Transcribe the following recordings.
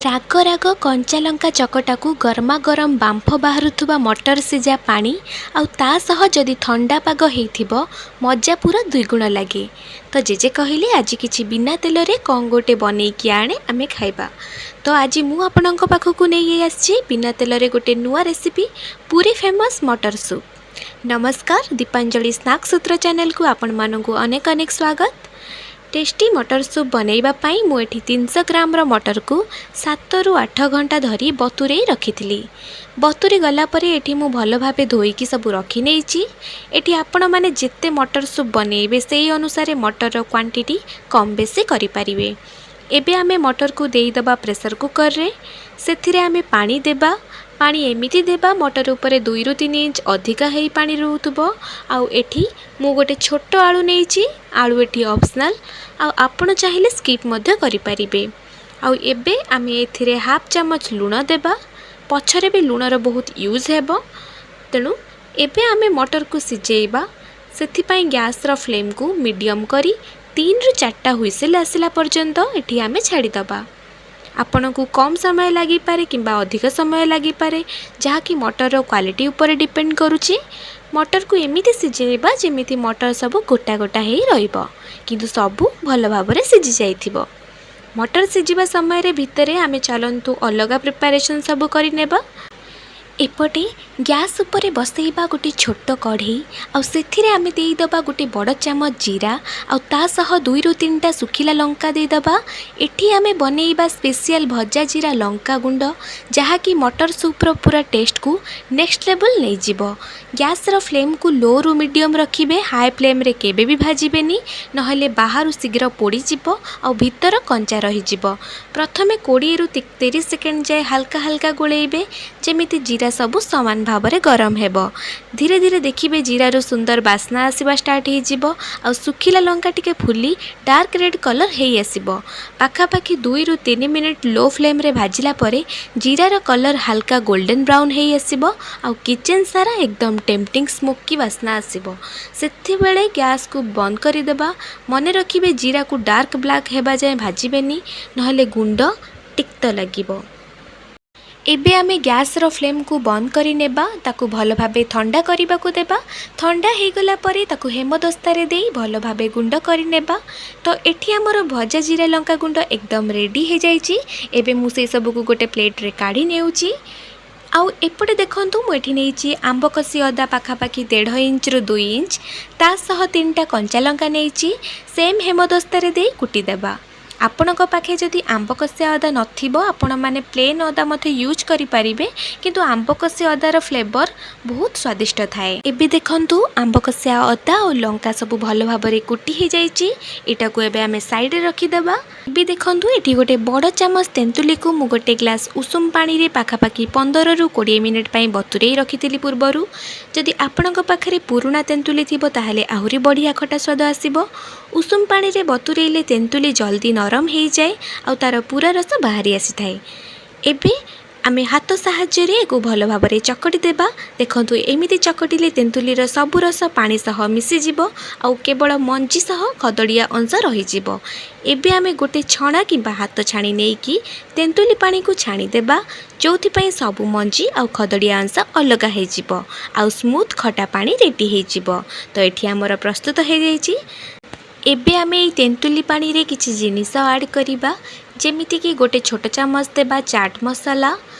ରାଗ ରାଗ କଞ୍ଚା ଲଙ୍କା ଚକଟାକୁ ଗରମା ଗରମ ବାମ୍ଫ ବାହାରୁଥିବା ମଟର ସିଝା ପାଣି ଆଉ ତା ସହ ଯଦି ଥଣ୍ଡା ପାଗ ହେଇଥିବ, ମଜା ପୁରା ଦ୍ୱିଗୁଣ ଲାଗେ। ତ ଜେଜେ କହିଲେ, ଆଜି କିଛି ବିନା ତେଲରେ କ'ଣ ଗୋଟେ ବନେଇକି ଆଣେ, ଆମେ ଖାଇବା। ତ ଆଜି ମୁଁ ଆପଣଙ୍କ ପାଖକୁ ନେଇ ଆସିଛି ବିନା ତେଲରେ ଗୋଟେ ନୂଆ ରେସିପି, ପୁରୀ ଫେମସ୍ ମଟର ସୁପ୍। ନମସ୍କାର, ଦୀପାଞ୍ଜଳି ସ୍ନାକ୍ ସୂତ୍ର ଚ୍ୟାନେଲକୁ ଆପଣମାନଙ୍କୁ ଅନେକ ଅନେକ ସ୍ୱାଗତ। ଟେଷ୍ଟି ମଟର ସୁପ୍ ବନେଇବା ପାଇଁ ମୁଁ ଏଠି 300 ଗ୍ରାମର ମଟରକୁ 7ରୁ 8 ଘଣ୍ଟା ଧରି ବତୁରେଇ ରଖିଥିଲି। ବତୁରି ଗଲା ପରେ ଏଠି ମୁଁ ଭଲ ଭାବେ ଧୋଇକି ସବୁ ରଖିନେଇଛି। ଏଠି ଆପଣମାନେ ଯେତେ ମଟର ସୁପ୍ ବନେଇବେ, ସେଇ ଅନୁସାରେ ମଟରର କ୍ୱାଣ୍ଟିଟି କମ୍ ବେଶୀ କରିପାରିବେ। ଏବେ ଆମେ ମଟରକୁ ଦେଇଦେବା ପ୍ରେସର କୁକରରେ। ସେଥିରେ ଆମେ ପାଣି ଦେବା। ପାଣି ଏମିତି ଦେବା, ମଟର ଉପରେ 2ରୁ 3 ଇଞ୍ଚ ଅଧିକା ହେଇ ପାଣି ରହୁଥିବ। ଆଉ ଏଠି ମୁଁ ଗୋଟେ ଛୋଟ ଆଳୁ ନେଇଛି। ଆଳୁ ଏଠି ଅପସନାଲ୍, ଆଉ ଆପଣ ଚାହିଁଲେ ସ୍କିପ୍ ମଧ୍ୟ କରିପାରିବେ। ଆଉ ଏବେ ଆମେ ଏଥିରେ ହାଫ୍ ଚାମଚ ଲୁଣ ଦେବା। ପଛରେ ବି ଲୁଣର ବହୁତ ୟୁଜ୍ ହେବ। ତେଣୁ ଏବେ ଆମେ ମଟରକୁ ସିଝେଇବା। ସେଥିପାଇଁ ଗ୍ୟାସ୍ର ଫ୍ଲେମ୍କୁ ମିଡ଼ିୟମ୍ କରି 3ରୁ 4ଟା ହୁଇସିଲ୍ ଆସିଲା ପର୍ଯ୍ୟନ୍ତ ଏଠି ଆମେ ଛାଡ଼ିଦେବା। ଆପଣଙ୍କୁ କମ୍ ସମୟ ଲାଗିପାରେ କିମ୍ବା ଅଧିକ ସମୟ ଲାଗିପାରେ, ଯାହାକି ମଟରର କ୍ୱାଲିଟି ଉପରେ ଡିପେଣ୍ଡ କରୁଛି। ମଟରକୁ ଏମିତି ସିଝେଇବା, ଯେମିତି ମଟର ସବୁ ଗୋଟା ଗୋଟା ହେଇ ରହିବ, କିନ୍ତୁ ସବୁ ଭଲ ଭାବରେ ସିଝି ଯାଇଥିବ। ମଟର ସିଝିବା ସମୟରେ ଭିତରେ ଆମେ ଚାଲନ୍ତୁ ଅଲଗା ପ୍ରିପାରେସନ୍ ସବୁ କରିନେବା। ଏପଟେ ଗ୍ୟାସ୍ ଉପରେ ବସେଇବା ଗୋଟେ ଛୋଟ କଢ଼େଇ ଆଉ ସେଥିରେ ଆମେ ଦେଇଦେବା ଗୋଟେ ବଡ଼ ଚାମଚ ଜିରା ଆଉ ତା ସହ 2ରୁ 3ଟା ଶୁଖିଲା ଲଙ୍କା ଦେଇଦେବା। ଏଠି ଆମେ ବନେଇବା ସ୍ପେଶିଆଲ ଭଜା ଜିରା ଲଙ୍କା ଗୁଣ୍ଡ, ଯାହାକି ମଟର ସୁପ୍ର ପୁରା ଟେଷ୍ଟକୁ ନେକ୍ସଟ ଲେଭେଲ୍ ନେଇଯିବ। ଗ୍ୟାସ୍ର ଫ୍ଲେମ୍କୁ ଲୋରୁ ମିଡ଼ିୟମ୍ ରଖିବେ। ହାଇ ଫ୍ଲେମ୍ରେ କେବେ ବି ଭାଜିବେନି, ନହେଲେ ବାହାରୁ ଶୀଘ୍ର ପୋଡ଼ିଯିବ ଆଉ ଭିତର କଞ୍ଚା ରହିଯିବ। ପ୍ରଥମେ 20ରୁ 30 ସେକେଣ୍ଡ ଯାଏ ହାଲକା ହାଲକା ଗୋଳେଇବେ, ଯେମିତି ଜିରା ସବୁ ସମାନ ଭାବରେ ଗରମ ହେବ। ଧୀରେ ଧୀରେ ଦେଖିବେ, ଜିରାରୁ ସୁନ୍ଦର ବାସ୍ନା ଆସିବା ଷ୍ଟାର୍ଟ ହେଇଯିବ ଆଉ ଶୁଖିଲା ଲଙ୍କା ଟିକେ ଫୁଲି ଡାର୍କ ରେଡ଼୍ କଲର୍ ହେଇ ଆସିବ। ପାଖାପାଖି 2ରୁ 3 ମିନିଟ୍ ଲୋ ଫ୍ଲେମ୍ରେ ଭାଜିଲା ପରେ ଜିରାର କଲର୍ ହାଲକା ଗୋଲ୍ଡେନ୍ ବ୍ରାଉନ୍ ହେଇ ଆସିବ ଆଉ କିଚେନ୍ ସାରା ଏକଦମ ଟେମ୍ପଟିଂ ସ୍ମୋକି ବାସ୍ନା ଆସିବ। ସେତେବେଳେ ଗ୍ୟାସ୍କୁ ବନ୍ଦ କରିଦେବା। ମନେ ରଖିବେ, ଜିରାକୁ ଡାର୍କ ବ୍ଲାକ୍ ହେବା ଯାଏଁ ଭାଜିବେନି, ନହେଲେ ଗୁଣ୍ଡ ତିକ୍ତ ଲାଗିବ। ଏବେ ଆମେ ଗ୍ୟାସ୍ର ଫ୍ଲେମ୍କୁ ବନ୍ଦ କରିନେବା। ତାକୁ ଭଲ ଭାବେ ଥଣ୍ଡା କରିବାକୁ ଦେବା। ଥଣ୍ଡା ହେଇଗଲା ପରେ ତାକୁ ହେମଦସ୍ତାରେ ଦେଇ ଭଲ ଭାବେ ଗୁଣ୍ଡ କରିନେବା। ତ ଏଠି ଆମର ଭଜା ଜିରା ଲଙ୍କା ଗୁଣ୍ଡ ଏକଦମ ରେଡ଼ି ହେଇଯାଇଛି। ଏବେ ମୁଁ ସେସବୁକୁ ଗୋଟେ ପ୍ଲେଟ୍ରେ କାଢ଼ି ନେଉଛି। ଆଉ ଏପଟେ ଦେଖନ୍ତୁ, ମୁଁ ଏଠି ନେଇଛି ଆମ୍ବ କଷି ଅଦା ପାଖାପାଖି 1.5 ଇଞ୍ଚରୁ 2 ଇଞ୍ଚ। ତା ସହ 3ଟା କଞ୍ଚା ଲଙ୍କା ନେଇଛି। ସେମ୍ ହେମଦସ୍ତାରେ ଦେଇ କୁଟିଦେବା। ଆପଣଙ୍କ ପାଖେ ଯଦି ଆମ୍ବ କଷିଆ ଅଦା ନଥିବ, ଆପଣମାନେ ପ୍ଲେନ୍ ଅଦା ମଧ୍ୟ ୟୁଜ୍ କରିପାରିବେ, କିନ୍ତୁ ଆମ୍ବ କଷି ଅଦାର ଫ୍ଲେଭର୍ ବହୁତ ସ୍ୱାଦିଷ୍ଟ ଥାଏ। ଏବେ ଦେଖନ୍ତୁ, ଆମ୍ବ କଷିଆ ଅଦା ଆଉ ଲଙ୍କା ସବୁ ଭଲ ଭାବରେ କୁଟି ହେଇଯାଇଛି। ଏଇଟାକୁ ଏବେ ଆମେ ସାଇଡ଼ରେ ରଖିଦେବା। ଏବେ ଦେଖନ୍ତୁ, ଏଠି ଗୋଟେ ବଡ଼ ଚାମଚ ତେନ୍ତୁଳିକୁ ମୁଁ ଗୋଟେ ଗ୍ଲାସ୍ ଉଷୁମ ପାଣିରେ ପାଖାପାଖି 15ରୁ 20 ମିନିଟ୍ ପାଇଁ ବତୁରେଇ ରଖିଥିଲି ପୂର୍ବରୁ। ଯଦି ଆପଣଙ୍କ ପାଖରେ ପୁରୁଣା ତେନ୍ତୁଳି ଥିବ, ତାହେଲେ ଆହୁରି ବଢ଼ିଆ ଖଟା ସ୍ୱାଦ ଆସିବ। ଉଷୁମ ପାଣିରେ ବତୁରେଇଲେ ତେନ୍ତୁଳି ଜଲ୍ଦି ନରମ ହେଇଯାଏ ଆଉ ତା'ର ପୁରା ରସ ବାହାରି ଆସିଥାଏ। ଏବେ ଆମେ ହାତ ସାହାଯ୍ୟରେ ଏକୁ ଭଲ ଭାବରେ ଚକଟି ଦେବା। ଦେଖନ୍ତୁ, ଏମିତି ଚକଟିଲେ ତେନ୍ତୁଳିର ସବୁ ରସ ପାଣି ସହ ମିଶିଯିବ ଆଉ କେବଳ ମଞ୍ଜି ସହ ଖଦଡ଼ିଆ ଅଂଶ ରହିଯିବ। ଏବେ ଆମେ ଗୋଟେ ଛଣା କିମ୍ବା ହାତ ଛାଣି ନେଇକି ତେନ୍ତୁଳି ପାଣିକୁ ଛାଣିଦେବା, ଯେଉଁଥିପାଇଁ ସବୁ ମଞ୍ଜି ଆଉ ଖଦଡ଼ିଆ ଅଂଶ ଅଲଗା ହେଇଯିବ ଆଉ ସ୍ମୁଥ୍ ଖଟା ପାଣି ରେଡ଼ି ହେଇଯିବ। ତ ଏଠି ଆମର ପ୍ରସ୍ତୁତ ହେଇଯାଇଛି। ଏବେ ଆମେ ଏଇ ତେନ୍ତୁଳି ପାଣିରେ କିଛି ଜିନିଷ ଆଡ଼୍ କରିବା, ଯେମିତିକି ଗୋଟେ ଛୋଟ ଚାମଚ ଦେବା ଚାଟ୍ ମସଲା।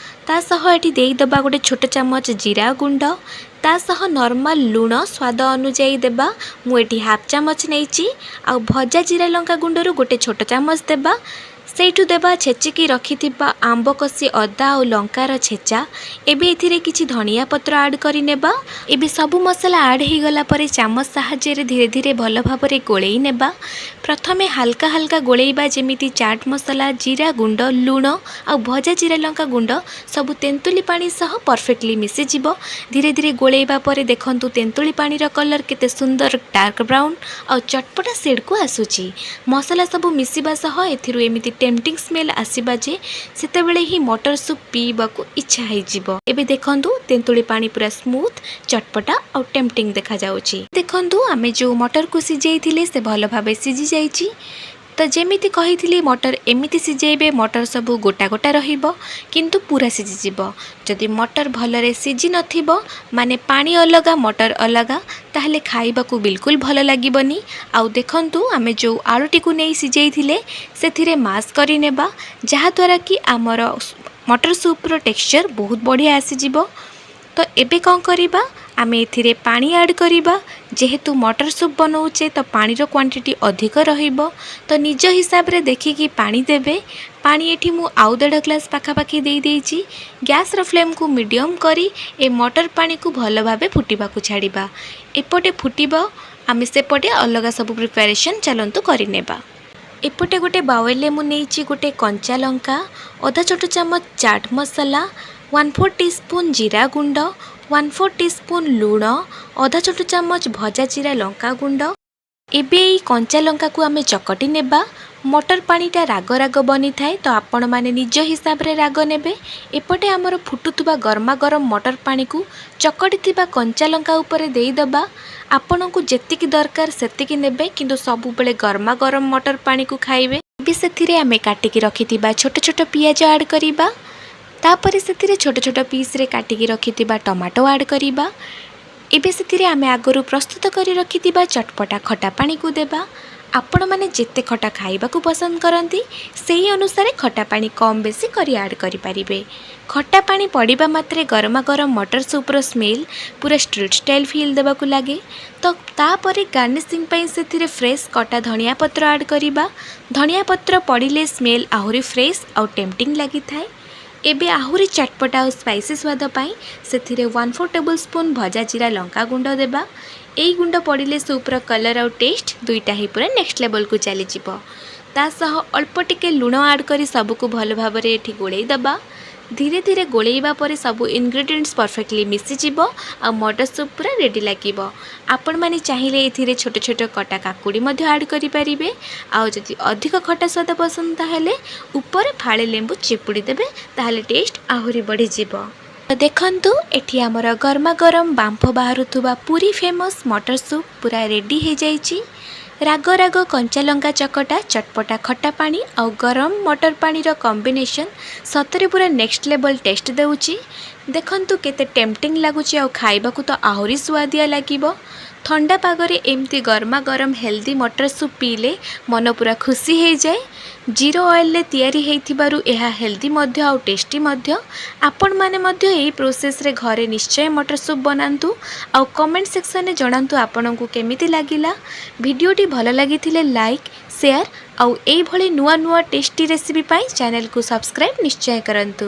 ତା ସହ ଏଠି ଦେଇଦେବା ଗୋଟେ ଛୋଟ ଚାମଚ ଜିରା ଗୁଣ୍ଡ। ତା ସହ ନର୍ମାଲ ଲୁଣ ସ୍ୱାଦ ଅନୁଯାୟୀ ଦେବା। ମୁଁ ଏଠି ହାଫ୍ ଚାମଚ ନେଇଛି। ଆଉ ଭଜା ଜିରା ଲଙ୍କା ଗୁଣ୍ଡରୁ ଗୋଟେ ଛୋଟ ଚାମଚ ଦେବା। ସେଇଠୁ ଦେବା ଛେଚିକି ରଖିଥିବା ଆମ୍ବ କଷି ଅଦା ଆଉ ଲଙ୍କାର ଛେଚା। ଏବେ ଏଥିରେ କିଛି ଧନିଆ ପତ୍ର ଆଡ଼୍ କରିନେବା। ଏବେ ସବୁ ମସଲା ଆଡ଼୍ ହେଇଗଲା ପରେ ଚାମଚ ସାହାଯ୍ୟରେ ଧୀରେ ଧୀରେ ଭଲ ଭାବରେ ଗୋଳେଇ ନେବା। ପ୍ରଥମେ ହାଲକା ହାଲକା ଗୋଳେଇବା, ଯେମିତି ଚାଟ୍ ମସଲା, ଜିରା ଗୁଣ୍ଡ, ଲୁଣ ଆଉ ଭଜା ଜିରା ଲଙ୍କା ଗୁଣ୍ଡ ସବୁ ତେନ୍ତୁଳି ପାଣି ସହ ପରଫେକ୍ଟଲି ମିଶିଯିବ। ଧୀରେ ଧୀରେ ଗୋଳେଇବା ପରେ ଦେଖନ୍ତୁ, ତେନ୍ତୁଳି ପାଣିର କଲର୍ କେତେ ସୁନ୍ଦର ଡାର୍କ ବ୍ରାଉନ୍ ଆଉ ଚଟପଟା ସେଡ଼୍କୁ ଆସୁଛି। ମସଲା ସବୁ ମିଶିବା ସହ ଏଥିରୁ ଏମିତି ଟେମ୍ପଟିଂ ସ୍ମେଲ୍ ଆସିବା ଯେ ସେତେବେଳେ ହିଁ ମଟର ସୁପ୍ ପିଇବାକୁ ଇଚ୍ଛା ହେଇଯିବ। ଏବେ ଦେଖନ୍ତୁ, ତେନ୍ତୁଳି ପାଣି ପୁରା ସ୍ମୁଥ୍, ଚଟପଟା ଆଉ ଟେମ୍ପଟିଂ ଦେଖାଯାଉଛି। ଦେଖନ୍ତୁ, ଆମେ ଯେଉଁ ମଟରକୁ ସିଝେଇଥିଲେ, ସେ ଭଲ ଭାବେ ସିଝି ଯାଇଛି। ତ ତ ଯେମିତି କହିଥିଲି, ମଟର ଏମିତି ସିଝେଇବେ, ମଟର ସବୁ ଗୋଟା ଗୋଟା ରହିବ କିନ୍ତୁ ପୁରା ସିଝିଯିବ। ଯଦି ମଟର ଭଲରେ ସିଝି ନଥିବ, ମାନେ ପାଣି ଅଲଗା ମଟର ଅଲଗା, ତାହେଲେ ଖାଇବାକୁ ବିଲକୁଲ ଭଲ ଲାଗିବନି। ଆଉ ଦେଖନ୍ତୁ, ଆମେ ଯେଉଁ ଆଳୁଟିକୁ ନେଇ ସିଝେଇଥିଲେ, ସେଥିରେ ମାସ୍ କରିନେବା, ଯାହାଦ୍ୱାରା କି ଆମର ମଟର ସୁପ୍ର ଟେକ୍ସଚର୍ ବହୁତ ବଢ଼ିଆ ଆସିଯିବ। ତ ଏବେ କ'ଣ କରିବା? ଆମେ ଏଥିରେ ପାଣି ଆଡ଼୍ କରିବା। ଯେହେତୁ ମଟର ସୁପ୍ ବନାଉଛେ, ତ ପାଣିର କ୍ୱାଣ୍ଟିଟି ଅଧିକ ରହିବ। ତ ନିଜ ହିସାବରେ ଦେଖିକି ପାଣି ଦେବେ। ପାଣି ଏଠି ମୁଁ ଆଉ ଦେଢ଼ ଗ୍ଲାସ୍ ପାଖାପାଖି ଦେଇଦେଇଛି। ଗ୍ୟାସ୍ର ଫ୍ଲେମ୍କୁ ମିଡ଼ିୟମ୍ କରି ଏ ମଟର ପାଣିକୁ ଭଲ ଭାବେ ଫୁଟିବାକୁ ଛାଡ଼ିବା। ଏପଟେ ଫୁଟିବ, ଆମେ ସେପଟେ ଅଲଗା ସବୁ ପ୍ରିପାରେସନ୍ ଚାଲନ୍ତୁ କରିନେବା। ଏପଟେ ଗୋଟେ ବାଉଲରେ ମୁଁ ନେଇଛି ଗୋଟେ କଞ୍ଚା ଲଙ୍କା, ଅଧା ଛୋଟ ଚାମଚ ଚାଟ୍ ମସଲା, 1/4 ଟି ସ୍ପୁନ୍ ଜିରା ଗୁଣ୍ଡ, 1/4 ଟି ସ୍ପୁନ୍ ଲୁଣ, ଅଧା ଛୋଟ ଚାମଚ ଭଜା ଜିରା ଲଙ୍କା ଗୁଣ୍ଡ। ଏବେ ଏଇ କଞ୍ଚା ଲଙ୍କାକୁ ଆମେ ଚକଟି ନେବା। ମଟର ପାଣିଟା ରାଗ ରାଗ ବନିଥାଏ, ତ ଆପଣମାନେ ନିଜ ହିସାବରେ ରାଗ ନେବେ। ଏପଟେ ଆମର ଫୁଟୁଥିବା ଗରମା ଗରମ ମଟର ପାଣିକୁ ଚକଟି ଥିବା କଞ୍ଚା ଲଙ୍କା ଉପରେ ଦେଇଦେବା। ଆପଣଙ୍କୁ ଯେତିକି ଦରକାର ସେତିକି ନେବେ, କିନ୍ତୁ ସବୁବେଳେ ଗରମା ଗରମ ମଟର ପାଣିକୁ ଖାଇବେ। ଏବେ ସେଥିରେ ଆମେ କାଟିକି ରଖିଥିବା ଛୋଟ ଛୋଟ ପିଆଜ ଆଡ଼୍ କରିବା। ତାପରେ ସେଥିରେ ଛୋଟ ଛୋଟ ପିସ୍ରେ କାଟିକି ରଖିଥିବା ଟମାଟୋ ଆଡ଼୍ କରିବା। ଏବେ ସେଥିରେ ଆମେ ଆଗରୁ ପ୍ରସ୍ତୁତ କରି ରଖିଥିବା ଚଟପଟା ଖଟା ପାଣିକୁ ଦେବା। ଆପଣମାନେ ଯେତେ ଖଟା ଖାଇବାକୁ ପସନ୍ଦ କରନ୍ତି, ସେହି ଅନୁସାରେ ଖଟା ପାଣି କମ୍ ବେଶୀ କରି ଆଡ଼୍ କରିପାରିବେ। ଖଟା ପାଣି ପଡ଼ିବା ମାତ୍ରେ ଗରମା ଗରମ ମଟର ସୁପ୍ର ସ୍ମେଲ୍ ପୁରା ଷ୍ଟ୍ରିଟ୍ ଷ୍ଟାଇଲ୍ ଫିଲ୍ ଦେବାକୁ ଲାଗେ। ତ ତାପରେ ଗାର୍ନିସିଂ ପାଇଁ ସେଥିରେ ଫ୍ରେଶ୍ କଟା ଧନିଆ ପତ୍ର ଆଡ଼୍ କରିବା। ଧନିଆ ପତ୍ର ପଡ଼ିଲେ ସ୍ମେଲ୍ ଆହୁରି ଫ୍ରେଶ୍ ଆଉ ଟେମ୍ପଟିଂ ଲାଗିଥାଏ। ଏବେ ଆହୁରି ଚଟପଟା ଆଉ ସ୍ପାଇସି ସ୍ୱାଦ ପାଇଁ ସେଥିରେ 1/4 ଟେବୁଲ୍ ସ୍ପୁନ୍ ଭଜା ଜିରା ଲଙ୍କା ଗୁଣ୍ଡ ଦେବା। ଏଇ ଗୁଣ୍ଡ ପଡ଼ିଲେ ସୁପ୍ର କଲର୍ ଆଉ ଟେଷ୍ଟ ଦୁଇଟା ହିଁ ପୁରା ନେକ୍ସଟ ଲେଭେଲକୁ ଚାଲିଯିବ। ତା ସହ ଅଳ୍ପ ଟିକେ ଲୁଣ ଆଡ଼୍ କରି ସବୁକୁ ଭଲ ଭାବରେ ଏଠି ଗୋଳେଇ ଦେବା। ଧୀରେ ଧୀରେ ଗୋଳେଇବା ପରେ ସବୁ ଇନଗ୍ରିଡ଼ିଏଣ୍ଟସ୍ ପରଫେକ୍ଟଲି ମିଶିଯିବ ଆଉ ମଟର ସୁପ୍ ପୁରା ରେଡ଼ି ଲାଗିବ। ଆପଣମାନେ ଚାହିଁଲେ ଏଥିରେ ଛୋଟ ଛୋଟ କଟା କାକୁଡ଼ି ମଧ୍ୟ ଆଡ଼୍ କରିପାରିବେ। ଆଉ ଯଦି ଅଧିକ ଖଟା ସ୍ୱାଦ ପସନ୍ଦ, ତାହେଲେ ଉପରେ ଫାଳେ ଲେମ୍ବୁ ଚିପୁଡ଼ି ଦେବେ, ତାହେଲେ ଟେଷ୍ଟ ଆହୁରି ବଢ଼ିଯିବ। ତ ଦେଖନ୍ତୁ, ଏଠି ଆମର ଗରମା ଗରମ ବାମ୍ଫ ବାହାରୁଥିବା ପୁରୀ ଫେମସ୍ ମଟର ସୁପ୍ ପୁରା ରେଡ଼ି ହେଇଯାଇଛି। ରାଗ ରାଗ କଞ୍ଚା ଲଙ୍କା ଚକଟା, ଚଟପଟା ଖଟା ପାଣି ଆଉ ଗରମ ମଟର ପାଣିର କମ୍ବିନେସନ୍ ସତରେ ପୁରା ନେକ୍ସଟ ଲେଭେଲ୍ ଟେଷ୍ଟ ଦେଉଛି। ଦେଖନ୍ତୁ, କେତେ ଟେମ୍ପଟିଂ ଲାଗୁଛି ଆଉ ଖାଇବାକୁ ତ ଆହୁରି ସୁଆଦିଆ ଲାଗିବ। ଥଣ୍ଡା ପାଗରେ ଏମିତି ଗରମା ଗରମ ହେଲ୍ଦି ମଟର ସୁପ୍ ପିଇଲେ ମନ ପୁରା ଖୁସି ହେଇଯାଏ। ଜିରୋ ଅଏଲ୍ରେ ତିଆରି ହେଇଥିବାରୁ ଏହା ହେଲ୍ଦି ମଧ୍ୟ ଆଉ ଟେଷ୍ଟି ମଧ୍ୟ। ଆପଣମାନେ ମଧ୍ୟ ଏହି ପ୍ରୋସେସ୍ରେ ଘରେ ନିଶ୍ଚୟ ମଟର ସୁପ୍ ବନାନ୍ତୁ ଆଉ କମେଣ୍ଟ ସେକ୍ସନରେ ଜଣାନ୍ତୁ ଆପଣଙ୍କୁ କେମିତି ଲାଗିଲା। ଭିଡ଼ିଓଟି ଭଲ ଲାଗିଥିଲେ ଲାଇକ୍, ସେୟାର ଆଉ ଏଇଭଳି ନୂଆ ନୂଆ ଟେଷ୍ଟି ରେସିପି ପାଇଁ ଚ୍ୟାନେଲକୁ ସବସ୍କ୍ରାଇବ୍ ନିଶ୍ଚୟ କରନ୍ତୁ।